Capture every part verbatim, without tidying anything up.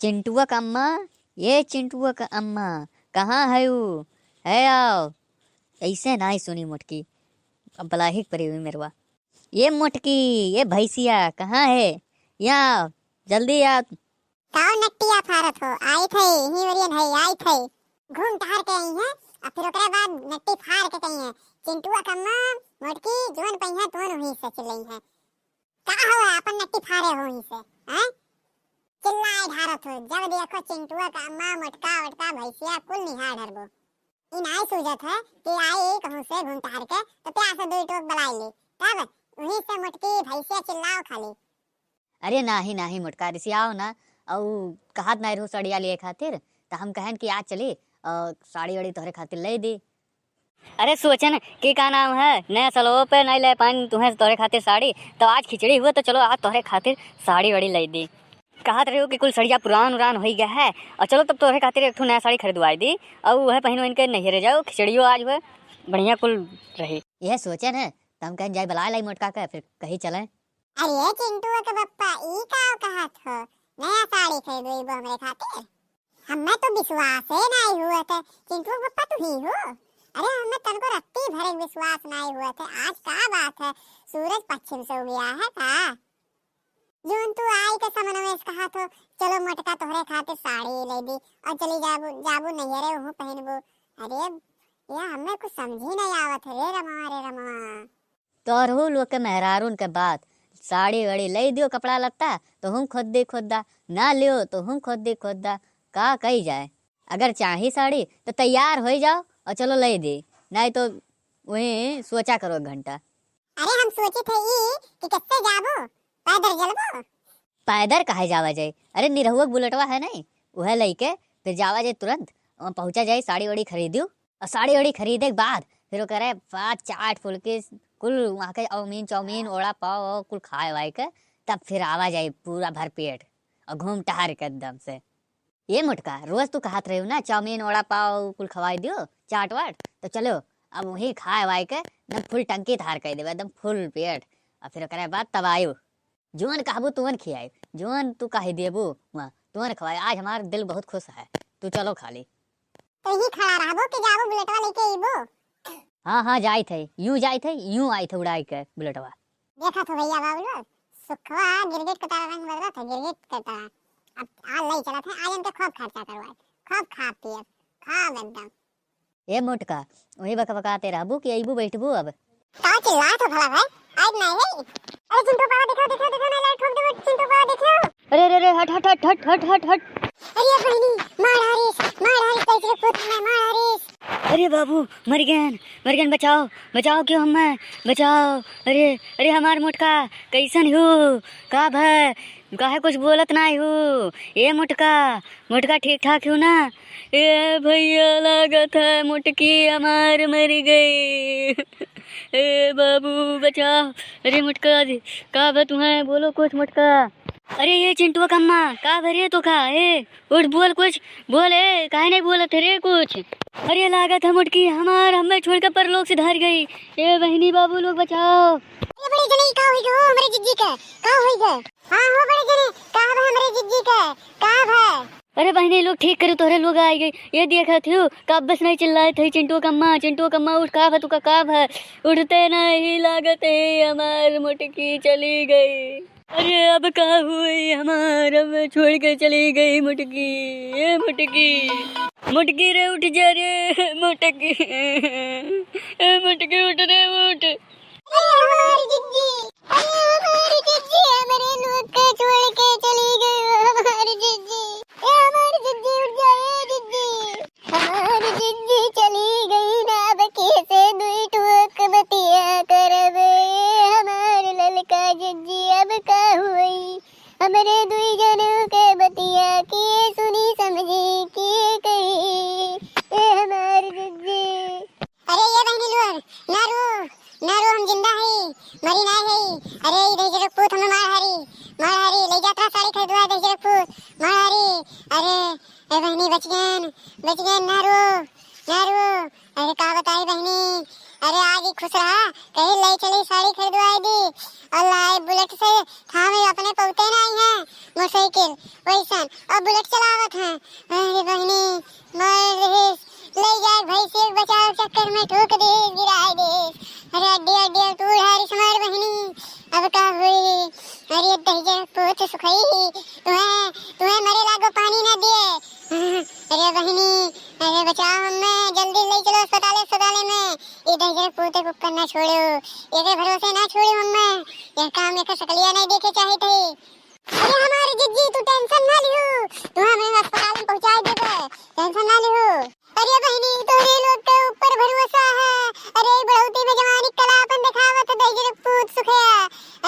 चिंटुआ का अम्मा, ये चिंटुआ का अम्मा, कहाँ है ऊ? है आओ। ऐसे नाहीं सुनी मोटकी, अब बलाही के परी हुई मेरवा। ये मोटकी, ये भैंसिया, कहाँ है? यहाँ आओ, जल्दी आओ। काओ नट्टिया फारत हो? आइत है, ही ओरियन है, आइत है। घूम टहर के आई है, और फिर ओकरे बाद नट्टी फार के कही है, "चिंटुआ का अम्मा, मोटकी, जोन पइहा तोन वहीं से चिल्लई है।" का हो, अपन नट्टी फारे हो वहीं से, हैं? चिल्लाए ढारत हो, जब देखो चिंटुआ का अम्मा, मोटका, ओटका, भैंसिया, कुल निहार ढरबो। ई नाई सूझत है कि आई कहूँ से घूम टहर के, तो प्यास से दुई टोक बलाई ले, तब वहीं से मोटकी भैंसिया चिल्लाओ खाली। अरे नाही, नाही मोटका, रिसियाओ ना। अउ कहत नाही रहू सड़िया लिए खातिर, त हम कहन कि आज चली अउ साड़ी वाड़ी तोहरे खातिर ले दी। अरे सोचन कि का नाम है, नया सलवो पे नहीं ले पाइन तुहें तोहरे खातिर साड़ी, तो आज खिचड़ी हुआ तो चलो आज तोहरे खातिर साड़ी वाड़ी ले दी। कहत रहू कि कुल सड़िया पुरान उरान होई गया है, और चलो तब तोहरे खातिर एक ठो नया साड़ी खरीदवाई दी, और वह पहन वहन के नैहरे जाओ, खिचड़ियो आज हुए बढ़िया कुल रही। यह सोचन है, त हम कहन जाए बुलाए लाई मोटका के, फिर कहीं चलें। अरे चिंटुआ के पप्पा, ई का कहत हो? नया साड़ी खरीदबो हमरे खातिर? हमें तो विश्वास ही नहीं हुआ था, चिंटुआ के पप्पा तू ही हो? अरे हमें तनको रत्ती भर एक विश्वास नहीं हुआ था, आज का बात है, सूरज पश्चिम से उगया है का? जोन तू आई के समनवे से कहत हो, चलो मोटका तोहरे खातिर साड़ी ले दी और चली जाबू, जाबू नैहरे वहूँ पहनबू। अरे या हमें कुछ समझी नहीं आवत है रे रमवा, रे रमवा। तोहरहू लोग के मेहरारून के बात, साड़ी वाड़ी लई दियो, कपड़ा लत्ता, तो हम खुद दे खुद दा, ना लियो, तो हम खुद दे खुद दा, का कही जाए? अगर चाही साड़ी, तो तैयार होई जाओ और चलो लई दे, नहीं तो वहीं सोचा करो एक घंटा। अरे हम सोचित है ई कि किससे जाबो, पैदल चलबो? पैदल काहे जावा जाए? अरे निरहुआ के बुलेटवा है नहीं, वह लई के फिर जावा जाए तुरंत, वहाँ पहुँचा जाए, साड़ी वाड़ी खरीदियो। और साड़ी वाड़ी खरीदे के बाद फिर ओकरे बाद चाट फुल्की कुल वहाँ के अउमीन चाउमीन ओड़ा पाव और कुल खाए वाए के तब फिर आवा जाए पूरा भर पेट और घूम टहर के एकदम से। ये मोटका, रोज तू कहत रहे हो ना चाउमीन ओड़ा पाव कुल खवाई दियो चाट वाट, तो चलो अब वही खाए वाए के एकदम फुल टंकी धार कर देबे, एकदम फुल पेट। और फिर ओकरे बाद तब आयो। जोन कहबू तुवन खियाई, जोन तू कही देबू वहाँ तुवन खवाई। आज हमार दिल बहुत खुश है, तू चलो खाली। तो यही खड़ा रहबो कि जाबो बुलेटवा लेके अइबो? हाँ हाँ जाइत है, यूं जाइत है, यूं आइत है उड़ाई के बुलेटवा। देखा तो भैया बाबू लोग, सुखवा गिरगिट के तरह रंग बदलत है, गिरगिट के तरह। अब आज ले चलत है, आज इनके खूब खर्चा करवाए, खूब खा पिए, खूब एकदम। ए मोटका, वही बकबकाते रहबू कि अइबू बैठबू अब? का चिल्लात हो भला भाई? आज नहीं है। अरे चिंटू पावा देखो, देखो, देखो ना, लाइट ठोक देबो, चिंटू पावा देखो। अरे, अरे, अरे, हट, हट, हट। अरे बहनी, मार हारिस, मार हारिस, कैसे पूत में मार हारिस। अरे बाबू, मर गए, मर गए, बचाओ, बचाओ क्यों हमें, बचाओ। अरे, अरे हमार मोटका, कैसन हो? का भय? काहे कुछ बोलत नाई हो? ए मोटका, मोटका ठीक ठाक हो ना? ए भैया, लागत है मोटकी हमार मर गई। ए बाबू, बचाओ। अरे मोटका, का बा तुहें? बोलो कुछ मोटका। अरे ये चिंटुआ कम्मा, का भरे तो का? ए, उठ बोल कुछ, बोल ए, काहे नहीं बोलत रे कुछ? अरे लागत है मोटकी हमार हमें छोड़ के परलोक सिधार गई। ए बहनी बाबू लोग बचाओ। ए बड़े जने का होई गए हो हमरे जिज्जी के? का होई गए? हाँ हो बड़े जने, का बा हमरे जिज्जी के? का बा? अरे बहनी लोग ठीक करू तोहरे लोग आई गई। ये देखत हो, कब से नहीं चिल्लाए थे चिंटुआ कम्मा, चिंटुआ कम्मा उठ, का बा तू का, का बा? उठते नहीं लागत है हमार मोटकी चली गई। अरे अब का हुई हमार, अब छोड़ के चली गई मोटकी। ए मोटकी, मोटकी रे उठ जा रे मोटकी। ए मोटकी उठ रे उठ। अरे हमार जिज्जी, अरे हमार जिज्जी, हमरे लोग के छोड़ के चली गई हमार जिज्जी। ए हमार जिज्जी उठ जा ए जिज्जी। हमार जिज्जी चली गई ना, अब कैसे दुई ठोक बतिया करबे? हमार ललका जिज्जी अब का हुई? हमरे दुई जनों के बतिया के सुनी समझी के कही, ए हमार जिज्जी। अरे ये बहनी लोग, ना रो, ना रो, हम जिंदा हई, मरी नाय हई। अरे ई दहिजरक पूत हमें मार हरी, मार हरी, ले जात रहा साड़ी खरीदवा दहिजरक पूत, मार हरी। अरे ए बहनी बच गएन, बच गएन, ना रो, ना रो। अरे का बताई बहनी, अरे आज ही खुश रहा, कहीं ले चली साड़ी खरीदवाई दी, और लाई बुलेट से थामे अपने पौते नाई है, मोटरसाइकिल वैसन, अब बुलेट चलावत हैं। अरे बहिनी, मार देहिस, ले जाए भैंसी के बचाव चक्कर में ठोक देहिस, गिराए देहिस। अरे अड्डी अड्डी तू ढारी समार बहिनी, अब का हुई? अरे दहिजर पूत सुखई, तुम्हें, तुम्हें मरे लागो पानी ना दिए। अरे बहिनी, अरे बचाओ हमें, जल्दी ले चलो अस्पताले, अस्पताले में। ये दहिजर पूत के ऊपर ना छोड़ो, एके भरोसे ना छोड़ो हमें। यह काम एकर सकलिया नहीं देखे चाहे थे। अरे हमार जिज्जी, तू टेंशन ना लिहू, तू हमें अस्पताल में पहुँचाई देबे, टेंशन ना लिहू। अरे बहिनी, तोहरे लोग के ऊपर भरोसा है। अरे बुढ़ौती में जवानी कला अपन दिखावत है दहिजर पूत सुखया।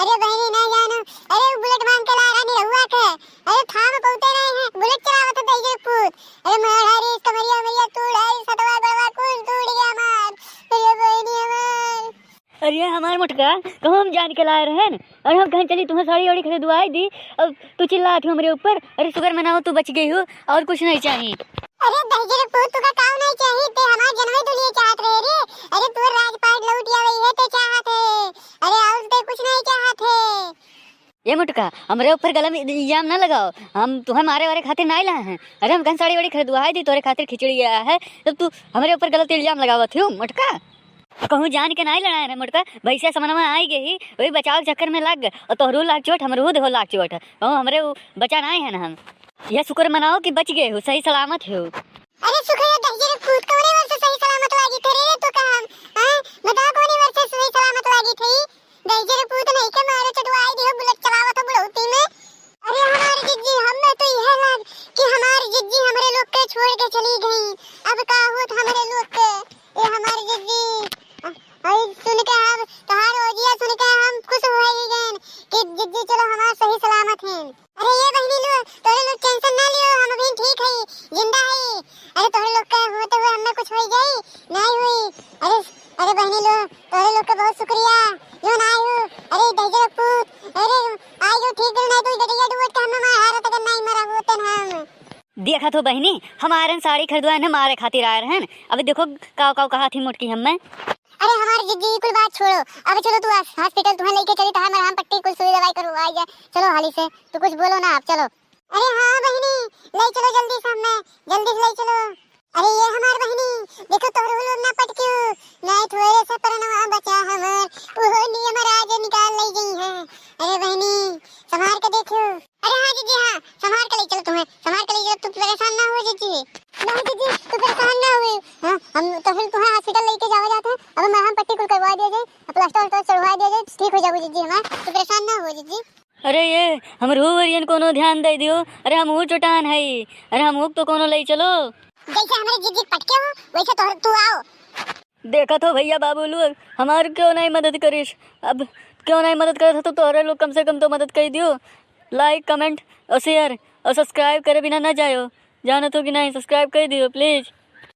अरे बहिनी ना जानो, अरे वो बुलेट मांग के ला रहा निरहुआ के। अरे थाम पहुँचे रहे हैं, बुलेट चलावत है दहिजर पूत। अरे मारा रे कमरिया मैया तू ढाई सतवा गड़वा कुल टूट गया हमार। अरे बहिनी हमार। अरे हमार मोटका, कहूँ हम जान के लाए रहन, और हम कहें चली तुम्हें साड़ी वाड़ी खरीदवाई दी, अब तू चिल्लात हो हमरे ऊपर। अरे शुक्र मनाओ तू बच गई हो, और कुछ नहीं चाहिए। अरे दहिजर पूत, तुका काव नहीं चाहिए, ते हमार जनवे दुनिया चाहत रहे रे। अरे तू राजपाट लौट आवे है ते चाहत है, अरे और ते कुछ नहीं चाहत है। ये मोटका, हमरे ऊपर गलत इल्जाम ना लगाओ, हम तुम्हें मारे वारे खातिर नहीं लाए हैं। अरे हम कहें साड़ी वाड़ी खरीदवाई दी, तोरे खातिर खिचड़ी आया है, तब तू हमरे ऊपर गलत इल्जाम लगावत हो मोटका। कहूँ जान के नाई लड़ाए रहे मोटका, भैंसिया समनवा आई गई, वही बचाव के चक्कर में लाग गए, और तोहरो लाग चोट, हमरो देहो लाग चोट, कहूँ हमरे उ बचा नाई है ना हम। यह शुक्र मनाओ कि बच गए हो, सही सलामत हो। अरे शुक्र है दहिजर पूत, कौने वर्ष सही सलामत लागी थे रे तू का हम, हाँ? बताओ कौने वर्ष सही सलामत लागी थे? दहिजर पूत नहीं के मारो चटवाई दियो, बुलेट चलावत हो बुढ़ौती में। अरे हमार जिज्जी, हमें तो यह लाग कि हमार जिज्जी हमरे लोग के छोड़ के चली गई। अब का होत हमरे लोग के? ए हमार जिज्जी, अ-, अरे सुन के हम, तोहार ओजिया सुन के हम खुश हो गए कि जिज्जी चलो हमार सही सलामत हैं। अरे ये बहिनी लो, तोरे लोग टेंशन ना लियो, हम अभी ठीक है, जिंदा है। अरे तोरे लोग के होते हुए हमें कुछ हो गई, नहीं हुई। अरे, अरे बहिनी लो, तोरे लोग के बहुत शुक्रिया, जो ना आयो। अरे दहिजर पूत, अरे आयो ठीक है, नहीं तो गटिया डुबट के हमें मार हारत अगर नहीं मरा होते ना हम। देखा तो बहिनी, हमारन साड़ी खरीदवा ने मारे खातिर आए रहन। अबे देखो काव काव कहा थी मोटकी हमें। अरे हमार जिज्जी, कुल बात छोड़ो, अब चलो तू हॉस-, हॉस्पिटल तुम्हें लेके चली, तहार मरहम पट्टी कुल सुई दवाई करवाई जाए। चलो हाली से, तू कुछ बोलो ना, अब चलो। अरे हाँ बहिनी, ले चलो जल्दी से हमें, जल्दी से ले चलो। अरे ये हमार बहिनी, देखो तोहरो लोग ना पटकियो, नहीं थोड़े से परनवा बचा हमार, ओहो नियम राज निकाल ले गई है। अरे बहिनी, संभाल के देखो। अरे हाँ जिज्जी, हाँ, संभाल के ले चलो तुम्हें, संभाल के ले चलो, तू परेशान ना हो जिज्जी। नहीं जिज्जी, तू परेशान ना हुई। हाँ, हम तो फिर तुम्हें हॉस्पिटल लेके जावे जाते हैं, अब मरहम पट्टी कुल करवा दिया जाए, प्लास्टर उस्टर चढ़वा दिया जाए, ठीक हो जाओ जिज्जी हमार, तू परेशान ना हो जिज्जी। अरे ये, हमरो वरियन कोनो ध्यान दे दियो। अरे हमहू चोटान हई। अरे हमहू तो कोनो ले चलो। जैसे हमरे जिज्जी पटके हो, वैसे तो तू आओ। देखत हो भैया बाबू लोग, हमार क्यों नहीं मदद करिस? अब क्यों नहीं मदद करत हो तो तोहरे लोग कम से कम तो मदद कर दियो। Like, comment और share और subscribe करे बिना ना जायो। जानत हो कि नहीं, subscribe कर दियो please।